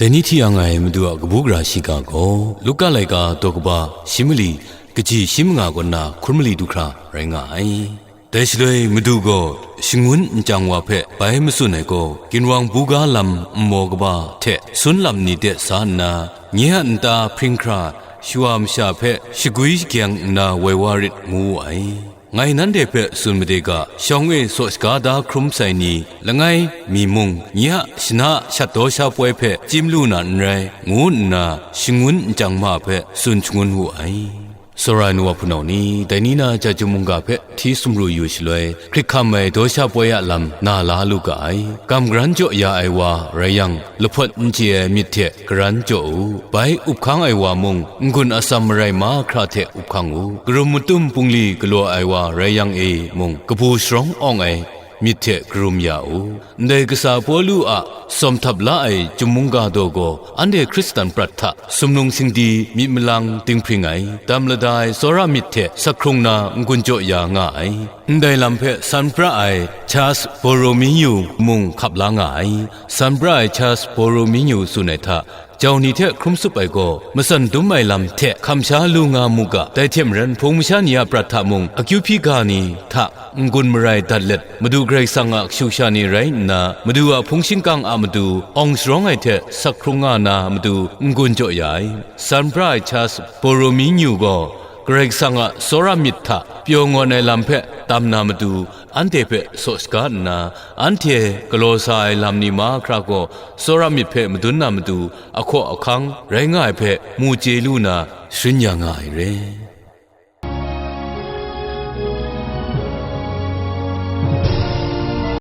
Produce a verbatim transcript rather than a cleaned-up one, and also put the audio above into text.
Dai ni hti yang ai Madu a kabu gara shiga gaw, Luka laika daw kaba shi mali, kaji shi manga kaw nna hkun mali du hkra rai nga ai. Dai shaloi Madu gaw shangun nchyang wa hpe bai matsun ai gaw, ginwang buga lam nmaw kaba hte sun lam ni de sa nna, nye a nta hpring hkra shawa masha hpe shagwi shagyeng nna woi wa rit, ngu wu ai. Ngai nanhte hpe tsun made ga, shawng e saw shaga da hkrum sai ni langai mi mung, nye a shana shat daw sha poi hpe chyim lu na n rai, ngu nna shangun nchyang ma hpe tsun shangun wu ai. Sara ai nu wa hpunau ni, dai ni na ja chyum mungga hpe hti sumru yu shaloi, hkrit hkam ai daw sha poi a lam na la lu ga ai. Gam garan jaw ya ai wa rai yang, lahpawt n chye ai myit hte garan jaw u. Bai up hkang ai wa mung, n-gun atsam marai mahkra hte up hkang u. Karum matum pungli galaw ai wa rai yang e mung, kabu sharawng awng ai myit hte karum ya u. Ndai kasa Pawlu a tsawm htap la ai chyum mungga daw gaw, anhte Hkristan prat hta sumnung singdi myit malang dinghpring ai, dam lada ai tsawra myit hte sak hkrung na n-gun jaw ya nga ai. Ndai lam hpe san pra ai Charles Borromeo mung hkap la nga ai. San pra ai Charles Borromeo tsun ai hta, jau ni hte hkrum tsup ai gaw, matsan dum ai lam hte hkam sha lu nga mu ga, dai hte maren, hpung masha ni a prat hta mung, akyu hpyi ga ni hta n-gun marai dat let, Madu Karai Kasang a kashu kasha ni rai nna, Madu a hpung shingkang a matu awng sharawng ai hte sak hkrung nga na matu n-gun jaw ya ai. San pra ai Charles Borromeo gaw, Karai Kasang a tsawra myit hta pyaw ngawn ai lam hpe tam na matu, anhte hpe saw shaga nna, anhte galaw sa ai lam ni mahkra gaw tsawra myit hpe madun na matu, ahkaw ahkang rai nga ai hpe mu chye lu na, sharin ya nga ai re.